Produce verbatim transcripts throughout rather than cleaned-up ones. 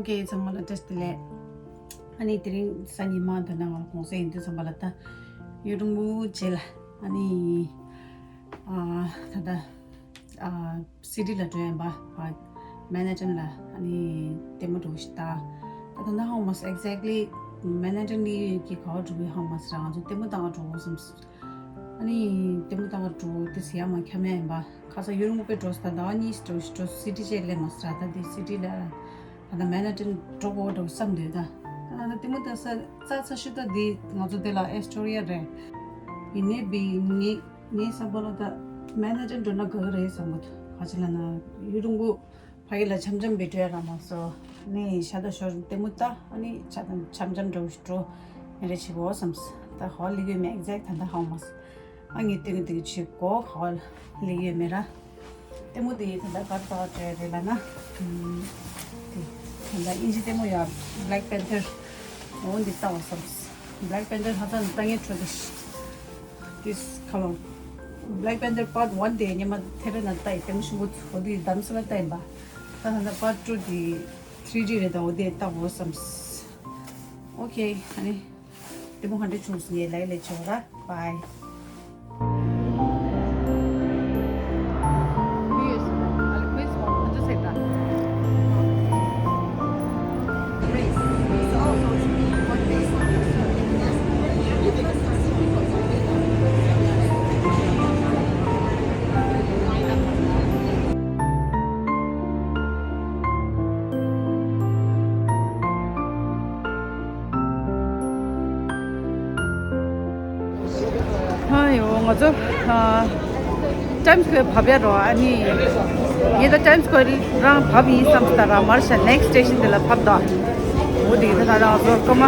ཁྱེད་ཚང་མ་ལ་བཀྲ་ཤིས་བདེ་ལེགས། ཨ་ནི་དེ་རིང་གཟའ་ཉི་མ་འདི་ན་ང་ལ་གུང་སེང་ཡིན་དུས་ཙམ་པ་ལ་ད་ཡུལ་གྲོང་པོ་རྗེས་ལ་ཨ་ནི་ཨ་ད་ད་ཨ་སི་ཊི་ལ་འགྲོ་ཡིན་པ། ཨ་མན་ཧ་ཊན་ལ་ཨ་ནི་ལྟད་མོ་འགྲོ་ཞིག་ད། ད་ད་ད་ཧ་མ་སི་ཨེག་ཛེག་ལི་མན་ཧ་ཊན་ནི་གི་ག་བ་འགྲོ་གི་ཧ་མ་སི་ར། ང་ཚོ་ལྟད་མོ་ལྟ་ག་འགྲོ་དགོས་བསམ། ཨ་ནི་ལྟད་མོ་ལྟ་ག་འགྲོ་དེ་ཟེར་ཡ་མ་འཁྱམ་ཡ་ཡིན་པ། ཁ་སང་ཡུལ་གྲོང་པོ་དཔེ་འགྲོ་ས་ད་ཟླ་བ་གཉིས་འགྲོ་ཞིག་འགྲོ་སི་ཊི་ཅེ་ལེ་མ་སི་ར། ད་དེ་སི་ཊི་ལ་ད་ད་མན་ཧ་ཊན་འགྲོ་དགོས་འགྲོ་བསམ་འདོད་ད། ད་ད་ལྟད་མོ་ལྟ་ས་རྩ་ཚ་ཤོས་ད་དེ་ང་ཚོ་དེ་ལ་ཨེ་སི་ཊོ་རི་ཡ་རེད། ཡིན་ནའི་བི་ངའི་ངའི་བསམ་པ་ལ་ད་མན་ཧ་ཊན་འགྲོ་ན་དགའ་གི་རེད་བསམ་གི་འདུག་ག་ཅི་ལབ་ན་ཡུལ་གྲོང་པོ་ཕ་གི་ལ་འཆམ་འཆམ་བི་ཌི་ཡོ་ར་མ་སོ་ནི་ཤ་ད་ཤོར་ལྟད་མོ་ལྟ། ཨ་ནི་ཆ་དང་འཆམ་འཆམ་འགྲོ་ཞིག་འགྲོ་ཡ་རེ་ཆི་གོ་བསམ། ད་ཧོལ་ལི་གི་མེ་ཨེག་ཛེག་ད་ད་ཧ་མ་སི། ཨ་ངས་ལྟོས་ནས་དེ་གི་ཆུ་གོ་ཧོལ་ལི་ཡོད་མེད་ར། ལྟད་མོ་དེ་ད་ལྟ་གར་ད་བྲོས་རེད་ལ་ན། དེ་ད་ལྟ་དབྱིན་ཇི་ལྟད་མོ་ཡ་Black Panther འོ་འདི་ལྟ་བ་བསམ། Black Panther ཧ་ཅང་ལྟ་ངེས་འཕྲོད་དེ། This color Black Panther part one དེ་ཉི་མ་ཐེ་རེ་ན་ལྟ་ཡི་ལྟད་མོ་ཤིང་པོ་འོ་དེ་གདམ་སེ་ལ་ལྟ་ཡིན་པ། ད་ད་ལྟ་part two དེ་three D རེད་ད་འོ་དེ་ལྟ་བ་བསམ། Okay ཨ་ནི། དེ་མོ་ག་འདྲ་བྱུང་སོང་ངས་ལབ་ལས་བྱོས་ར། Bye. ཨ་ཡོ་ང་ཚོ་ཨ་Times Square བབས་ཡ་རོ། ཨ་ནི་ངས་ད་Times Square རང་བབས་ཡིན་བསམ་སྟ་ར་མར་ཤ་next station དེ་ལ་བབས་ད། འོ་དེ་ད་ད་རང་ཚོ་སྐར་མ་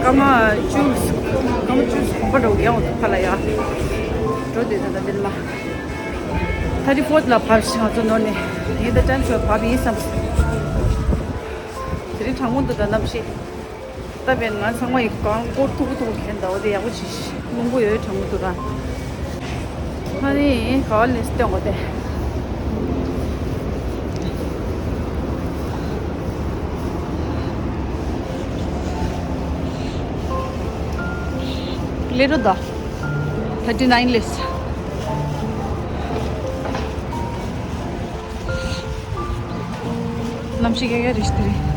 སྐར་མ་བཅུ་སྐར་མ་བཅུ་གོམ་པ་འགྲོ་ཡང་འོ་ཐུག་ཁ་ལ་ཡ་འགྲོ་དེ་ད་ད་དེ་ལ་thirty fourth ལ་བབས་ཤིང་ང་ཚོ་ནོར་ནས་ངས་ད་Times Square བབས་ཡིན་བསམ། དེ་རིང་གྲང་མོ་འདུག་ད་གནམ་གཤིས། ད་བས་ང་ཚང་མ་ཡི་གང་སྐོར་ཐུག་ཐུག་གན་ད་འོ་དེ་ཡག་པོ་ཅིག་རླུང་པོ་ཡོད་གྲང་མོ་འདུག་ར། ཨ་ནི་ག་བ་ལས་སྟོན་གོ་དེ། Little ད། thirty nine ལས། གནམ་གཤིས་ཀྱག་ཀྱག་རེད་ཤི་དེ་རེད།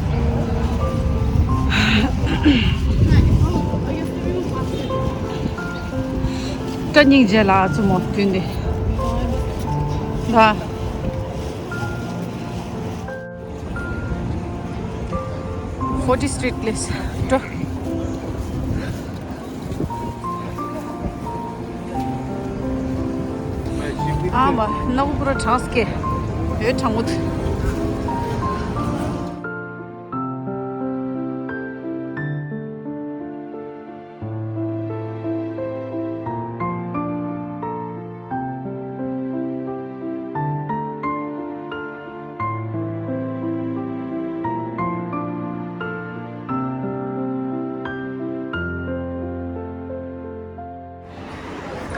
སྐྲ་སྙིང་རྗེ་ལ་ཨ་ཙུ་མོ་དུས་འདི། ད། forty street ལས་འགྲོ། ཨ་མ་སྣ་བུ་པུ་ར་གྲངས་ཀྱི་འོད་གྲང་མོ་དུ།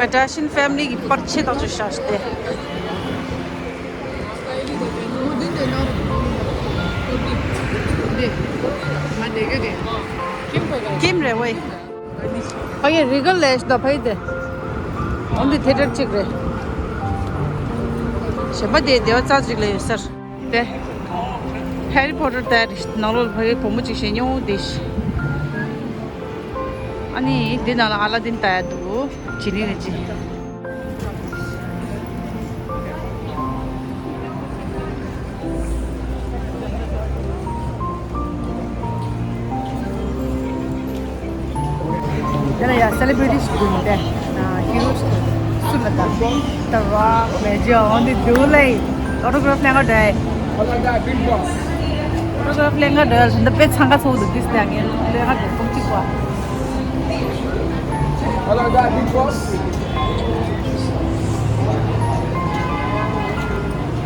Kardashian family གི་པར་ཆེ་ཐག་ཆོད་བཞག་སྟེ། ཀིམ་རེད་ཝེ། ཕ་གི་རི་གལ་ལས་ད་ཕ་གི་དེ། འོན་ཏེ་ཐེ་ཊར་གཅིག་རེད། གཞན་པ་དེ་སྡེ་བ་རྩ་གཅིག་ལ་ཡོད་སར། དེ། Harry Potter ལྟ་ཡ་རེད། ནང་ལོགས་ལ་ཕ་གི་བུ་མོ་གཅིག་བཞེངས་མྱོང་དེ། ཨ་ནི་འདི་ནང་ལ་ཨ་ལ་དིན་ལྟ་ཡ་འདུག་ཇི་ནི་རེད་ཅི། དེ་ལ་ཡ་སེ་ལེ་བྷི་རི་ཊི་ཞིག་འདུག་སྟེ། ཧི་རོ་ཞིག་སུ་ལ་ད། The Rock, Major on the do like autograph ལེན་ག་འགྲོ་ཡ། Autograph ལེན་ག་འགྲོ་ཡ་ལ་འདི་དཔེ་འཚང་ཁ་ཚོགས་འདུག་དེ་སྟེ་ངས་ལེན་ག་འགྲོ་ཀུམ་གཅིག་པ།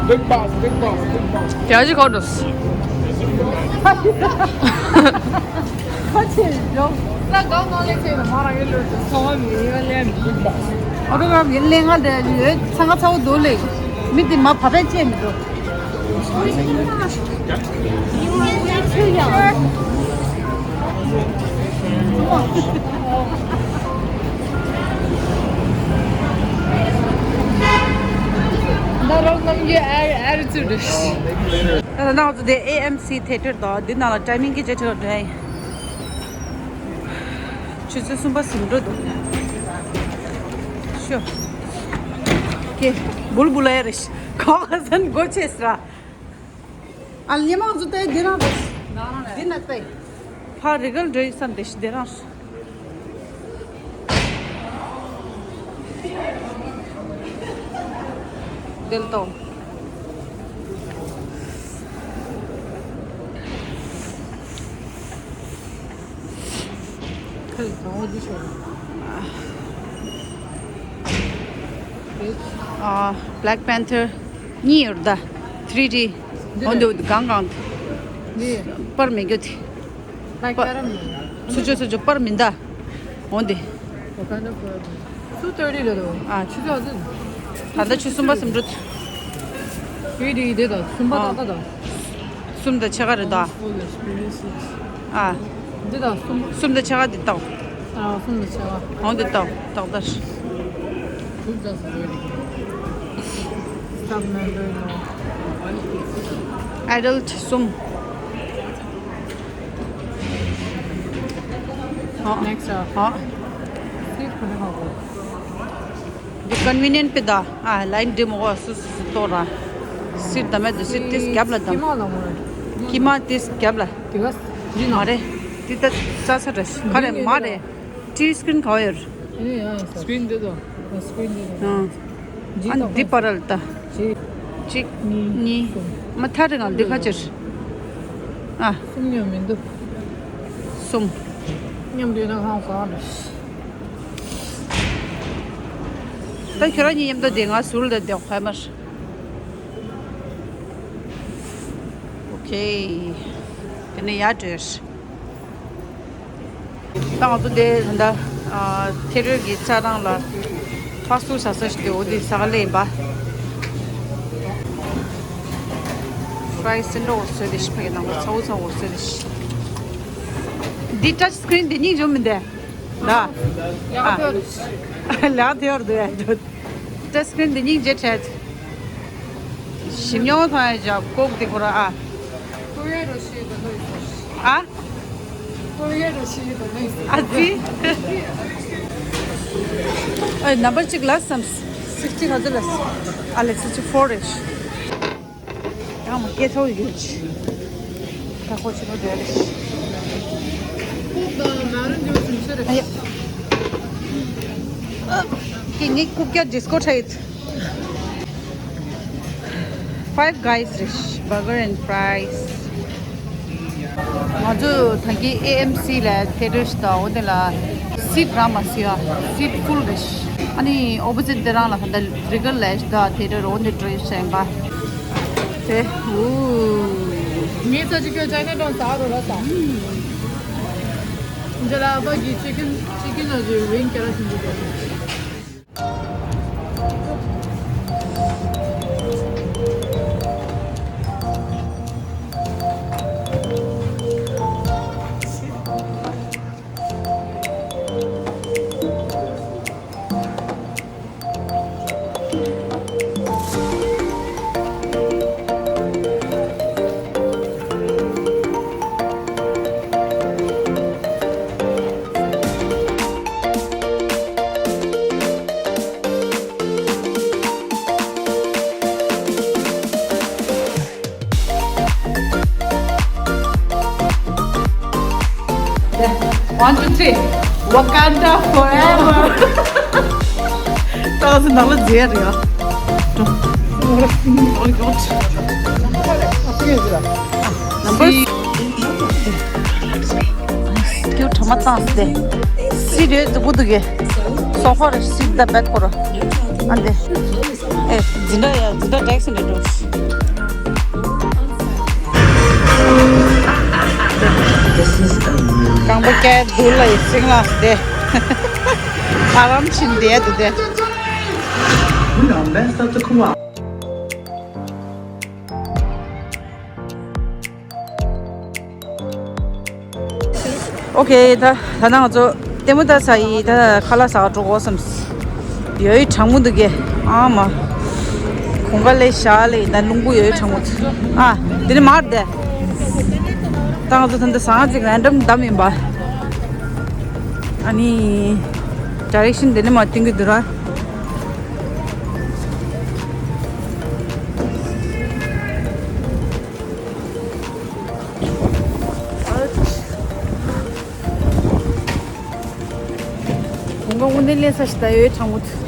Big boss, big boss, big boss. ཁྱེད་ཀྱི་གོ་འགྲོ། ཁ་ཆེ་འཇོག་ས་གང་ནང་ལས་ཆེ་རུ་མ་རང་ཡོད་ལོས་ཚོ་བ་མི་ཡོད་ལས་མི་འདུག་ཨོ་ཏོ་གྷ་རབ་ཡིན་ལེན་ག་འདྲ་ཡོད་ཚང་ག་ཚ་བོ་འདུག་ལེ། མི་དེ་མ་བབས་པས་བཅད་མི་འདུག་ད་རོགས་རྣམས་ཀྱི་ཨ་ཨ་རི་ཚུལ་རེད། ད་ནང་དུ་དེ་ཨེ་ཨེམ་སི་ཐེ་ཊར་དང་འདི་ནང་ལ་ཊའི་མིང་གི་ཆེད་དུ་འགྲོ་ཡ་ཡིན། ཆུ་ཚོད་གསུམ་པ་ཟིན་འགྲོ་འདུག་ཤོ། ཀེ། འབུལ་འབུལ་ཡ་རེད། གང་ཟན་སྒོ་ཕྱེས་ར། ཨ་ཉི་མ་ཚོ་དེ་འདི་རང་རེད། འདི་ན་དེ། ཕ་རི་གལ་འདྲ་ཡི་བསམ་དེ་ཤི་འདི་རང་རེད། འདི་ལྟོ། ཨ། Black Panther གཉིས་ཡོད་ད། ཐི་རི་ཌི། འོན་ཏེ་གང་གང་། འདི། པར་མི་འགྱོ་དེ། Black Adam། སུ་ཅོ་སུ་ཅོ་པར་མི་འདའ། འོན་ཏེ། Two thirty རེད་དོ། ཨ། ཆུ་ཚོད་ཟིན། ད་ལྟ་ཆུ་གསུམ་པ་ཟིན་འགྲོ། ཡོད་དེ་ཡིན་དེ་དང་གསུམ་པ། ཨ། ཏག་ཏག་དང་། གསུམ་དང་ཕྱེད་ཀ་རེད་ད། ཨ། འདི་དང་གསུམ། གསུམ་དང་ཕྱེད་ཀ་འདི་ཏག་ཨ། གསུམ་དང་ཕྱེད་ཀ། འོ་འདི་ཏག་ཏག་ཏག Staff member no. Adult གསུམ། ཨ། Next up. ཨ། Seat ག་རེ་ཧ་གོ། འདི་ཀོན་ཝི་ནི་ཡན་ཊི་པི་ད། ཨ། ལའིན་འདི་མོ་གོ་སུ་སུ་སུ་ཏོ་ར། སིཊ་ད་མེད་དུ་སིཊ་ཏིས་རྒྱབ་ལ་དང་། ཀི་མ་ལ་མོ་རེད། ཀི་མ་ཏིས་རྒྱབ་ལ། དེ་ག་ཡིན་ནམ། མ་རེད། ཏི་ད་ས་ས་རེད། ག་རེ་མ་རེད། ཊི་ཝི་སི་ཀི་རིན་ག་བ་ཡོད། ཨེ་ཡ་ཡ་ས། སི་ཀི་རིན་འདི་དང་། ཨ། སི་ཀི་རིན་འདི་དང་། ཨ། འདི་པར་ལ་ད། གཅིག་གཅིག་གཉིས། གཉིས། གསུམ། མ་ཐག་རིང་ང་འདི་ཁ་ཕྱིར། ཨ། གསུམ་མཉམ་མི་འདུག་གསུམ། མཉམ་འདུས་ན་ཧང་སང་རེད། ད་ཁྱོད་རང་གཉིས་མཉམ་དུ་བསྡད། ང་ཟུར་ལ་བསྡད་ཁོ་མར། ཨོ་ཁེ། དེ་ནས་ཡར་འགྲོས། ད་ང་ཚོ་དེ་ད་ལྟ་ཨ་ཐེ་རོལ་གྱི་ཚ་གྲང་ལ་ཕ་སུ་ཟ་ས་ཞིག་དེ་འོ་དེ་ཟ་ག་སླེབས་ཡིན་པ། ཕ་རའི་སི་སེན་ཏྲ་འོར་སོད་དེ་ཤི་ཕ་གི་ནང་ལ་ཚ་བོ་ཚ་བོ་འོར་སོད་དེ་ཤི། འདི་ཊཆ་སི་ཀི་རིན་འདི་སྙིང་རྗེ་མི་འདུག་ད། ལག་ཐེ་བར་འདུག་ཡ། ཊཆ་སི་ཀི་རིན་འདི་སྙིང་རྗེ་བྲལ། ཞིམ་ཉོ་ཐོང་ཡ་ཇབ་ཀོག་དེ་ཁོ་ར་ཨ། ཨ། ཨ་ཙི། ཨེ་ནམ་བར་གཅིག་ལ་སམ། སིག་སི་ཊི་ག་ཚོད་ལ། ཨ་ལེ་སིག་སི་ཊི་ཕོར་རེད། ཡང་མ་སྐད་ཐོག་ཡོད་ཅི། ད་ཁོ་ཆེན་པོ་འདྲ་རེད། ཨ་ཡ། ཀི་ངའི་རྐུབ་བཀྱག་ཌིས་ཀོ་ཁྲ་ཡིད། Five Guys རེད། Burger and fries. ང་ཚོ་ད་གིན་ཨེ་ཨེམ་སི་ལ་ཐེ་ཊར་ཞིག་དང་། འོ་དེ་ལ་སིཊ་རག་མ་སོང་ཡ། སིཊ་ཕུལ་རེད། ཨ་ནི་ཨོ་པོ་ཟིཊ་དེ་རང་ལ་ད་ལྟ་རི་གལ་ལེ་ཤི་དང་ཐེ་ཊར་འོ་དེ་འགྲོ་ཡོད་བྱས་པ། དེ་ཨུ། ངས་ཚ་ཅིག་ཁྱོད་ཅའི་ན་ཊའུན་ཟ་རོགས་ལ་ས། འདི་ལ་ཨ་ཕ་གི་ཅི་ཀིན་ཅི་ཀིན་ཨ་ཟི་ཝིང་ཀེ་ར་ཤིན་ཏུ་དགོས། One, two, three. Wakanda forever. ད་ང་ཚོ་ནང་ལ་མཇལ་རེད་ཡ། Oh my God. Number སྐྱུ་གྲ་མ་བཏང་སྟེ། སི་རེད་འདུག་གུ་འདུག་གེ། སོ་ཕ་རེད་སི་ད་བེད་ཁོ་ར། ཨ་འདི། ཨེ། འཛིན་གྲྭ་ཡ་འཛིན་གྲྭ་ཊེག་སི་འདྲ་འགྲོ། རྐང་པ་སྐྱ་བུ་ལ་ཡི་སིང་ལ་སྟེ། ཨ་རམ་ཕྱིན་བསྡད་འདུག་སྟེ། We are messed up to come out. ཨོ་ཁེ། ད་ད་ང་ཚོ་ལྟད་མོ་ལྟ་ཚར་ཡིན། ད་ཁ་ལག་ཟ་ག་འགྲོ་དགོས་བསམས། ཡོད་ཡོད་གྲང་མོ་འདུག་གས། ཨ་མ། གོང་ཁ་ལས་ཞག་ལས་ད་རླུང་བུ་ཡོད་ཡོད་གྲང་མོ། ཨ། དེ་ནི་མར་བསྡད། ད་ང་ཚོ་ད་ལྟ་ཟ་ཁང་ཅིག་རན་ཌམ་བདམས་ཡིན་པ། ཨ་ནི། ཌའི་རེག་ཤན་དེ་ནི་མར་སྟོན་གྱི་འདུག་ར། གོང་ཁ་དངོས་གནས་ལེན་ས་ཞིག་ད་ཡོད་གྲང་མོ་འདུག་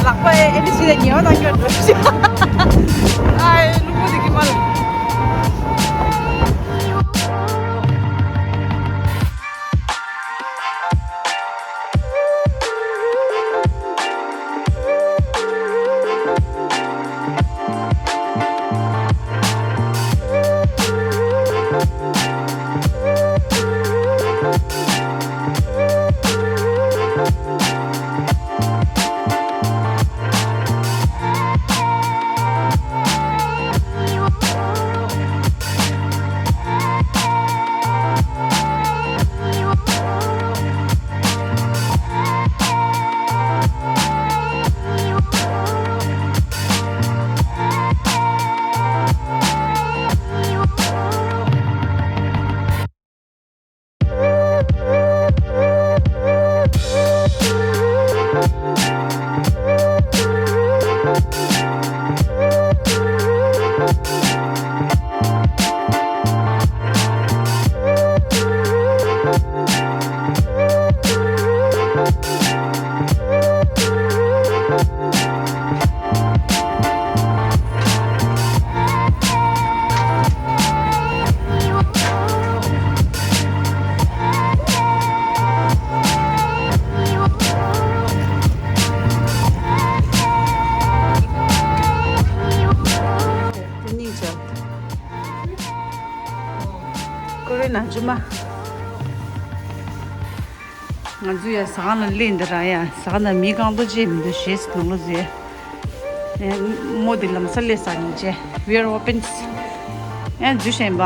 ལག་པ་ཨེ་ཨེ་འདི་ཕྱི་ལ་ཉེ་བ་དང་སྐྱོར་འགྲོ་ཤག་ཨ་ཨེ་རླུང་བུ་འདི་གི་མ་ལ། ཀོ་རེ་ན་ཇུ་མ། ང་ཚོ་ཡ་ཟ་ཁང་ལ་སླེབས་འདི་ར། ཡ་ཟ་ཁང་ནང་མི་རྐང་ཏོ་ཅིག་མི་འདུག་ཞེས་ནང་ལོགས་ཟེར། ཨེ་མོ་དེ་ལམ་སང་སླེབས་ས་ཡིན་ཅེ། We are open. ཨེ་འཛུལ་ཤེས་པ།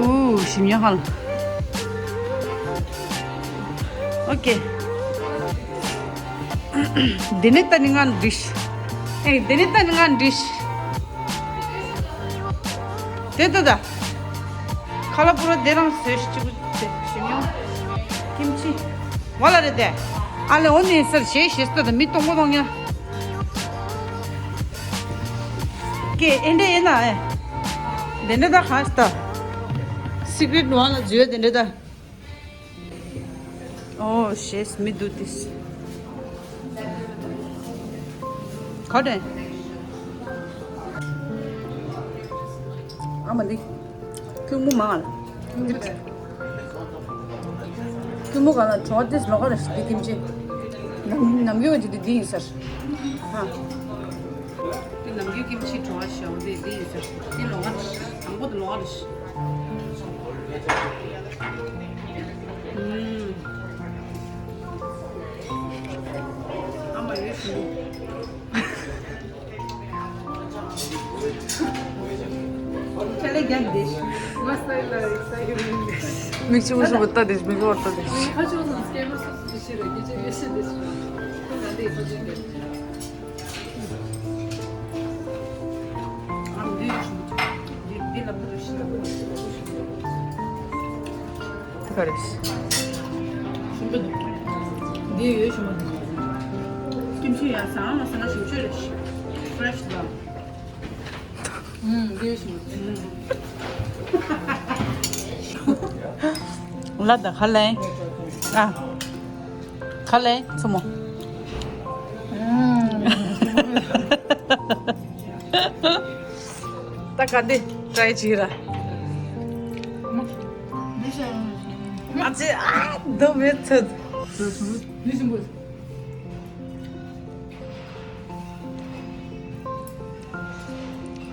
ཨུ་ཞིམ་ཉོ་ཧང་། ཨོ་ཀེ། དེ་ནས་ད་ནི་ང་འགྲིག་ཨེ་དེ་ནས་ད་ནི་ང་འགྲིག་དེ་ལྟ་ད། ཁ་ལ་པུ་ར་དེ་རང་བཟོས་ཤིག་ཅིག་པུ་དེ་ཞིམ་ཡོང་། ཀིམ་ཆི། ཝ་ལ་རེད་དེ། ཨ་ལེ་འོ་ནི་སར་ཞེས་ཞེས་ལྟ་ད་མི་གཏོང་གོ་གཏོང་ཉ། ཀེ་ཨེ་འདྲ་ཡིན་ན་ཨེ། དེ་འདྲ་ད་ཧ་ཤི་ད། སི་ཀྲེ་ཊི་ཝ་ལ་བཟོས་དེ་འདྲ་ད། Oh, she's me do this. ག་དེ། ཨ་མ་འདི། ཁྱུང་མོ་མང་ལ། ཁྱུང་མོ་ག་ལ་གྲོ་དེ་ལོག་ག་ལ་འདི་ཀིམ་ཆི། ནམ་ནམ་རྒྱུན་འདི་འདི་ཡིན་ཟེར། ཧ། འདི་ནམ་རྒྱུན་ཀིམ་ཆི་གྲོ་ཞོ་འདི་འདི་ཡིན་ཟེར། འདི་ལོག་ག་ལ། དང་པོ་འདི་ལོག་ག་ལ། མིག་ཆུ་མིག་ཆུ་བོ་ལྟ་དེ་མིག་ཆུ་བོ་ལྟ་དེ། དེ་ག་རེད། འདི་ཡོད་ཞུ་མ་འདུག་ཀིམ་ཆི་ཡ་ཟ་ལ་ཟ་ན་ཞིམ་ཆོས་རེད། ཕ་རེ་ཤི་དང་། ཨུམ་འདི་ཡོད་ཞུ་མ་འདུག་ལ་ད་ཁ་ལེ། ཨ། ཁ་ལེ་མཚོ་མོ། ཨུམ། ད་ག་འདི་ཊ་རའི་བྱེད་ར། ཨ་ཙི་ཨ་འདི་མེད་ཚོད།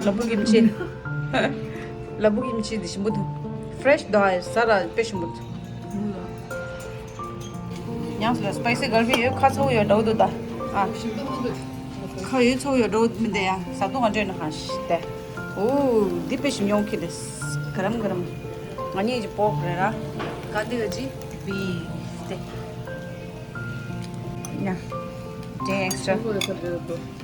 ལ་ཕུག་གིམ་ཆི། ལ་ཕུག་གིམ་ཆི་འདི་ཞིམ་པོ་འདུག་ཕྲེཤ་འདུག་ཨ་ཟ་ར་དཔེ་ཞིམ་པོ་འདུག་ཉམས་སུ་ལ་སི་པའི་སི་གར་པི་ཡོད། ཁ་ཚ་བོ་ཡོད་འདྲ་བོ་འདུག་ད། ཨ། ཁ་ཡོད་ཚ་བོ་ཡོད་འདྲ་བོ་མི་འདུག་ཡ། ཟ་འདུག་ག་འདྲ་ན་ཧ་ཤི་ཏེ། ཨོ། འདི་དཔེ་ཞིམ་ཡོང་གི་རེད། ག་རམ་ག་རམ། ང་གཉིས་ཀྱི་པོག་རེད་ར། ག་འདི་ག་ཅི་བི་ཏེ། ཉ། ཏེ་ཨེག་སི་ཊ་ར།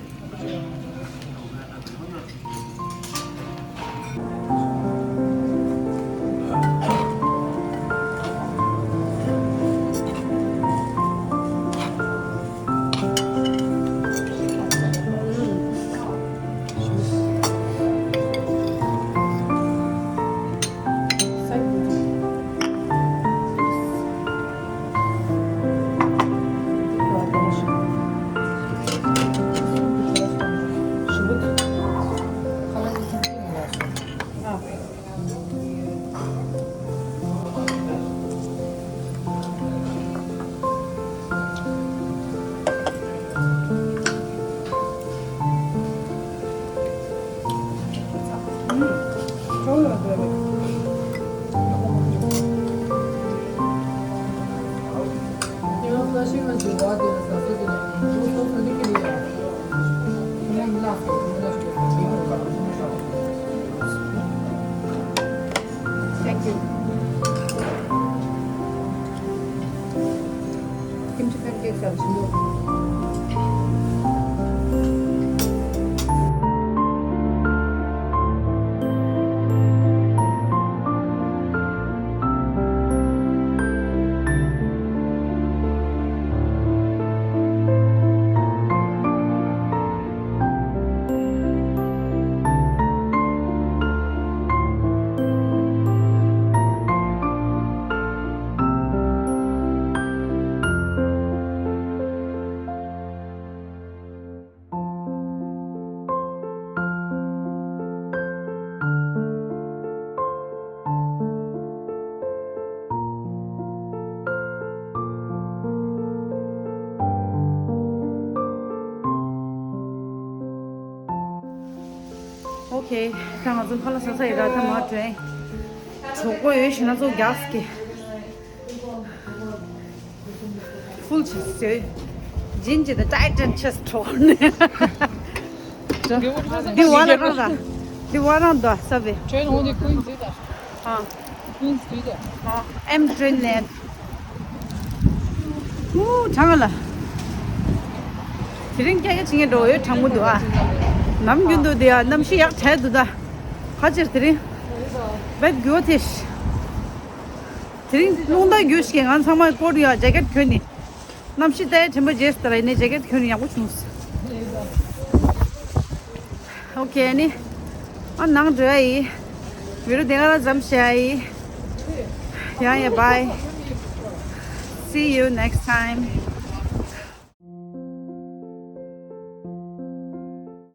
Thank you. Kimchi pancakes are smooth. Okay, ད་ང་ཚོ་ཕར་ལ་ས་ས་ཡི་ར་ད་མ་དྲན། གྲོགས་པོ་ཡོད་ཤི་ན་ཚོ་རྒྱགས་ཀྱི། ཕུལ་ཆེ་ཟེར། ཇིན་ཇི་དང་ཊའི་ཊན་ཆེས་གྲོགས་ནས། འདི་བ་ལ་རང་ར། འདི་བ་རང་དོ་ས་བེ། ཁྱོད་ནོ་འདི་ཀུན་ཟེར་ད། ཨ། ཀུན་ཟེར་ད། ཨ། ཨེམ་ཊེན་ནེ། ཨུ་གྲང་ལ། དེ་རིང་སྐྱ་སྐྱ་བྱེད་མཁན་འགྲོ་ཡོད་གྲང་མོ་འདུག་ཨ། ནམ་རྒྱུན་དུ་དེ་ཡ་གནམ་གཤིས་ཡག་དྲག་འདུག་ད། ཁ་ཅིག་དེ་རིང་། བེད་རྒྱུ་དེ། དེ་རིང་རླུང་རྟ་རྒྱུགས་ཤིག་ང་ཚང་མ་ཀོ་ཊི་ཡ་ཇེ་ཀེཊ་གྱོན་ནི། གནམ་གཤིས་ལྟར་དྲན་པ་རྗེས་སུ་ལྟར་ཡིན་ནའི་ཇེ་ཀེཊ་གྱོན་ནི་ཡག་པོ་བྱུང་སོང་། ཨོ་ཁེ་ཨ་ནི། ཨ་ནང་འགྲོ་ཡ་ཡིན། བི་ཌི་ཡོ་དེ་ག་རང་མཚམས་བཞག་ཡ་ཡིན། ཡ་ཡ་བྷའི། See you next time.